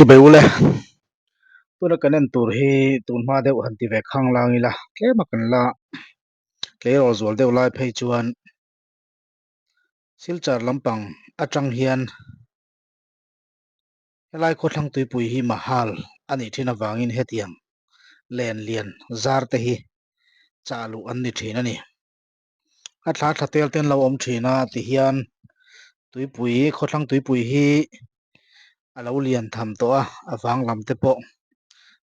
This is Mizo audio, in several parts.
Chibai ule, tuna kan en tur hi tun hma deuh han ti ve khang lang ila tlem a kan la tleirawl zual deuh lai phei chuan Silchar lampang atang hian helai khawthlang tuipui hi mahal a nih thin avangin hetiang len lian zar te hi chah luh an ni thin a ni. A thla thla tel te an lo awm thin a tihian tuipui khawthlang tuipui hi a lo lian tham tawh a a vang lam te pawh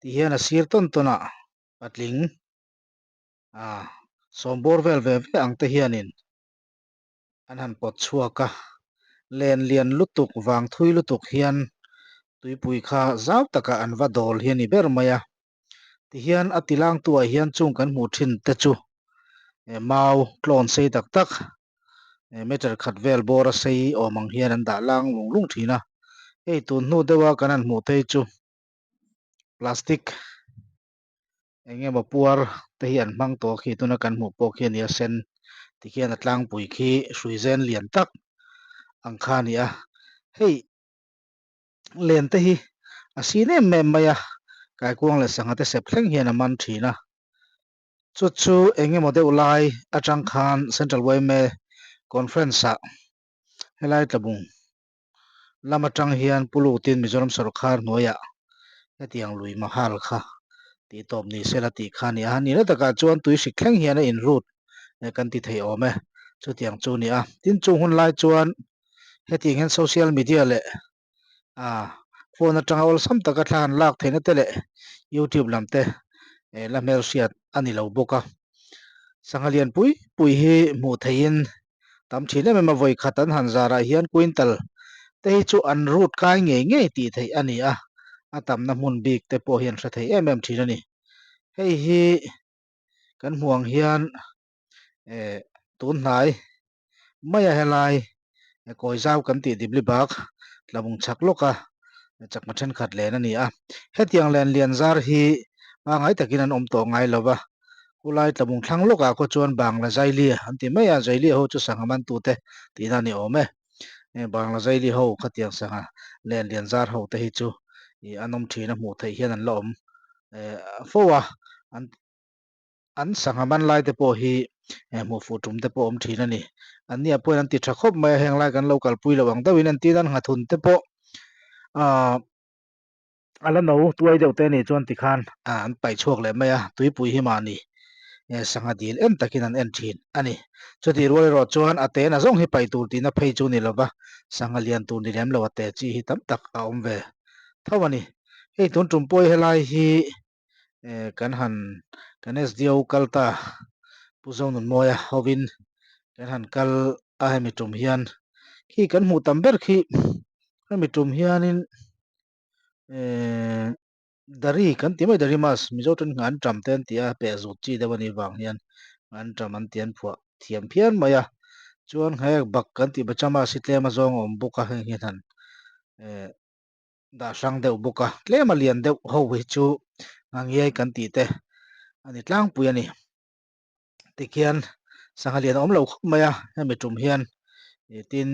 tihian a sir tawn tawn ah patling ah sawm bawr vel ve ve ang te hianin an han pawt chhuak a len lian lutuk vang thui lutuk hian tuipui kha zau takah an va dawl hi a ni ber mai a. Tihian a ti langtuah hian chung kan hmuh thin te chu eh mau tlawn sei tak tak eh meter khat vel bawr a sei awm ang hian an dah lang lung lung thin a. Hei tun hnu deuha kan han hmuh phei chu plastic eng emaw puar te hi an hmang tawh khi tuna kan hmuh pawh khi a ni a sen tikhian a tlangpui khi hrui zen lian tak ang kha a ni a. Hei len te hi a sin em em mai a, kaikuang leh sangha te sep thleng hian a man thin a, chu chu eng emaw deuh lai atang khan Central yma Conference ah helai tlabung lam atang hian Pu Lutin Mizoram sawrkar hnuaiah hetiang lui mahal kha tih tawp ni sela tih kha a ni a, nihna takah chuan tui hrik thleng hian a inrut kan ti thei awm e, chutiang chu a ni a, tin chung hun lai chuan Hetiang hian social media leh ah phone atanga awlsam taka thla han lak theihna te leh youtube lam te eh la hmelhriat a ni lo bawk a. Sangha lian pui pui hi hmuh theihin tam thin em em a, vawi khat an han zarah hian quintal te hi chu an rut kai ngei ngei tih theih a ni a, a tamna hmun bik te pawh hi an hre thei em em thin a ni. Hei hi kan hmuh ang hian eh tun hnai maia helai kawi zau kan tih dibli bak tlabung chak lawk a chakma thenkhat len a ni a hetiang len lian zar hi pangai takin an awm tawh ngai lo va khulai tlabung thlang lawkah khaw chuan bangla zaili an ti mai a zaili ho chu sangha man tute tihna a ni awm e bangla zaili ho khatiang sangha len lian zar ho te hi chu ih an awm thin a hmuh theih hian an la awm eh fo a an An sangha man lai te pawh hi hmuh fuh tum te pawh awm thin a ni. An nia pawhin an ti tha khawp mai a, heng lai kan lo kalpui loh ang deuhin an tin an nghathun te pawh aah a la no tuai deuh te nih chuan tikhan an paih chhuak leh mai a, tuipui hi mahni sangha dil en takin an en thin a ni. Chutih rual erawh chuan a te na zawng hi paih tur tihna phei chu ni lova, sangha lian tur ni lem lo a te chi hi tam tak a awm ve tho a ni. Hei tun tum pawh helai hi eh kan han kan SDO kal ta Pu Zonunmawia hovin kan han kal a hemi tum hian khi kan hmuh tam ber khi hemi tum hianin eh dari kan ti mai dari mas Mizo tawng an tam te an ti a peh zut chi deuh a nih vang hian an tam an ti an phuah thiam phian mai a chuan nghek bak kan tih bachama si tlem a zawng a awm bawk a heng hian han eh dah hrang deuh bawk a tlem a lian deuh ho hi chu ngangiai kan tih te a ni tlangpui a ni tikhian sangha lian a awm lo khawp mai a hemi tum hian ih tin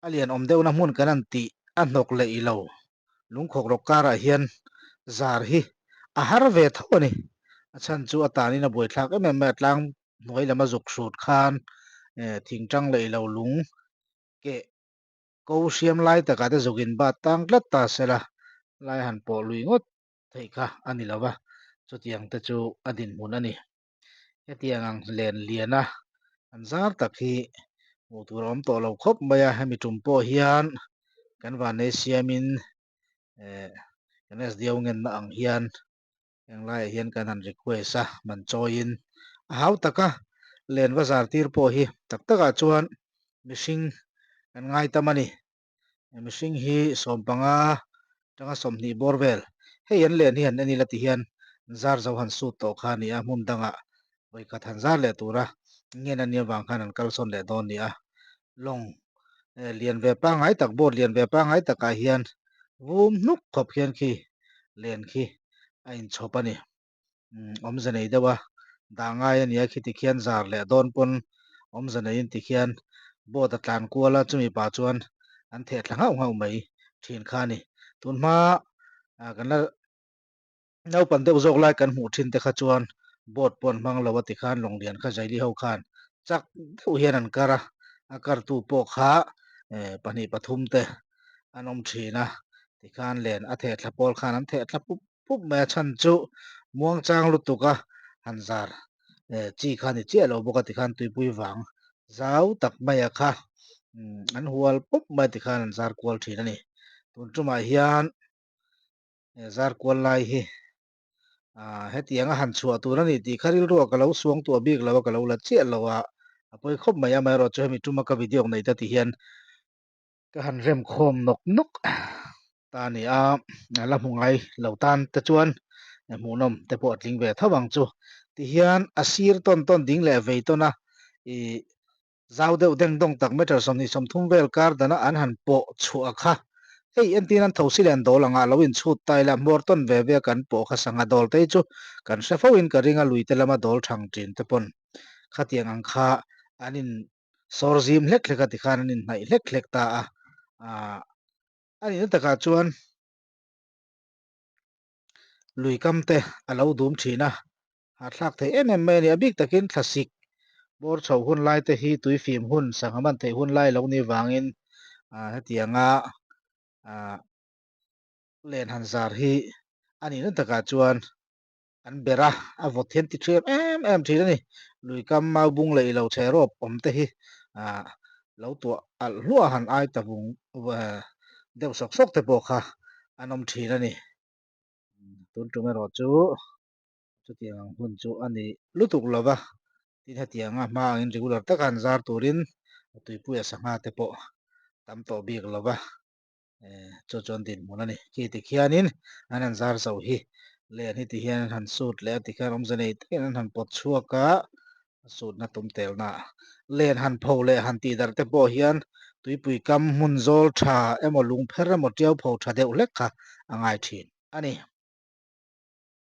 a lian awm deuhna hmun kan han tih a hnawk leh ilo lungkhawk rawk karah hian zar hi a har ve tho a ni a chhan chu a tanin a buaithlak em em mai a tlang hnuai lama zuk hrut khan eh thing tang leh ilo lung keh Ko hriam lai takah te zuk in bat tang tlat ta sela, lai han pawh lui ngawt theih kha a ni lo va, chutiang te chu a dinhmun a ni. Hetiang ang len liana an zar tak hi hmuh tur a awm tawh lo khawp mai a, hemi tum pawh hian kan vannei siamin eh kan SDO ngenna ang hian Heng laiah hian kan han request a, man chawiin a hau tak a, len va zar tir pawh hi tak takah chuan mihring kan ngai tam a ni. Mihring hi sawmpanga tanga 20 bawr vel hei an len hi han en ila ti hian zar zo han sut tawh kha a ni a, hmun dangah vawikhat han zar leh tura ngen a nih avang khan an kalsawn leh dawn a ni a. Lawng lian ve pangngai tak boat lian ve pangngai takah hian vum hnuk khawp hian khi len khi a inchhawp a ni. Awmze nei deuh a dah ngai a ni a khiti khian zar leh dawn pawn awmze neiin tikhian boat a tlan kual a chumi pah chuan an theh thla nghauh nghauh mai thin kha a ni. Tun hma ah kan la naupan deuh zawk lai kan hmuh thin te kha chuan boat pawh an hmang lo a tikhan lawng lian kha Jaili ho khan chak deuh hian an kar a, a kartu pawh kha eh pahnih pathum te an awm thin a tikhan len a theh thla pawl khan an theh thla pup pup mai a chhan chu muangchang lutuk a han zar eh chi kha a ni chiah lo bawk a tikhan tuipui vang zau tak mai a kha umm an hual pup mai tikhan an zar kual thin a ni tun tumah hian. He zar kual lai hi ah hetiang a han chhuah tur a ni tih kha rilru ah ka lo suang tuah bik lo a ka lo la chiah lo a a pawi khawp mai amaherawh chu hemi tuma ka video nei ta ti hian ka han rem khawm nawk nawk ta a ni a a la hmu ngai lo tan te chuan hmuhnawm te pawh a tling ve tho ang chu ti hian a sir tawn tawn ding leh vei tawn a ih Zau deuh deng dawng tak meter 23 vel kar dana an han pawh chhuah kha. Hei entin an thosi leh an dawl anga lo inchhut ta ila hmawr tawn ve ve a kan pawh kha sangha dawl te hi chu kan hre fo in ka ring a lui te lama dawl thang tin te pawn khatiang ang kha an in sawr zim hlek hlek a tikhan an inhnaih hlek hlek ta a aah a nihna takah chuan lui kam te a lo dum thin a, hahthlak thei em em mai a ni. A bik takin thlasik bawr chho hun lai te hi tui fim hun, sangha man theih hun lai lo ni vangin ah hetianga ah len han zar hi a nihna takah chuan an ber a, a vawt hian ti thiam em em thin a ni. Lui kam mau bung leh ilo chhe rawp awm te hi ah lo tuah alh hluah han ai ta vung deuh sawk sawk te pawh kha an awm thin a ni. Tun tum erawh chu chutiang ang hun chu a ni lutuk lo va, tin hetianga hma angin regular taka an zar turin tuipuia sangha te pawh tam tawh bik lo va. Chu chuan dinhmun a ni. Khi tikhianin an han zar zo hi len hi tihian an han sut leh a tikhian awmze nei takin an han pawt chhuak a, a sutna tum telna len han pho leh han tih darh te pawh hian tuipui kam hmun zawl tha emaw lungpher emaw tiau pho tha deuh hlek kha a ngai thin a ni.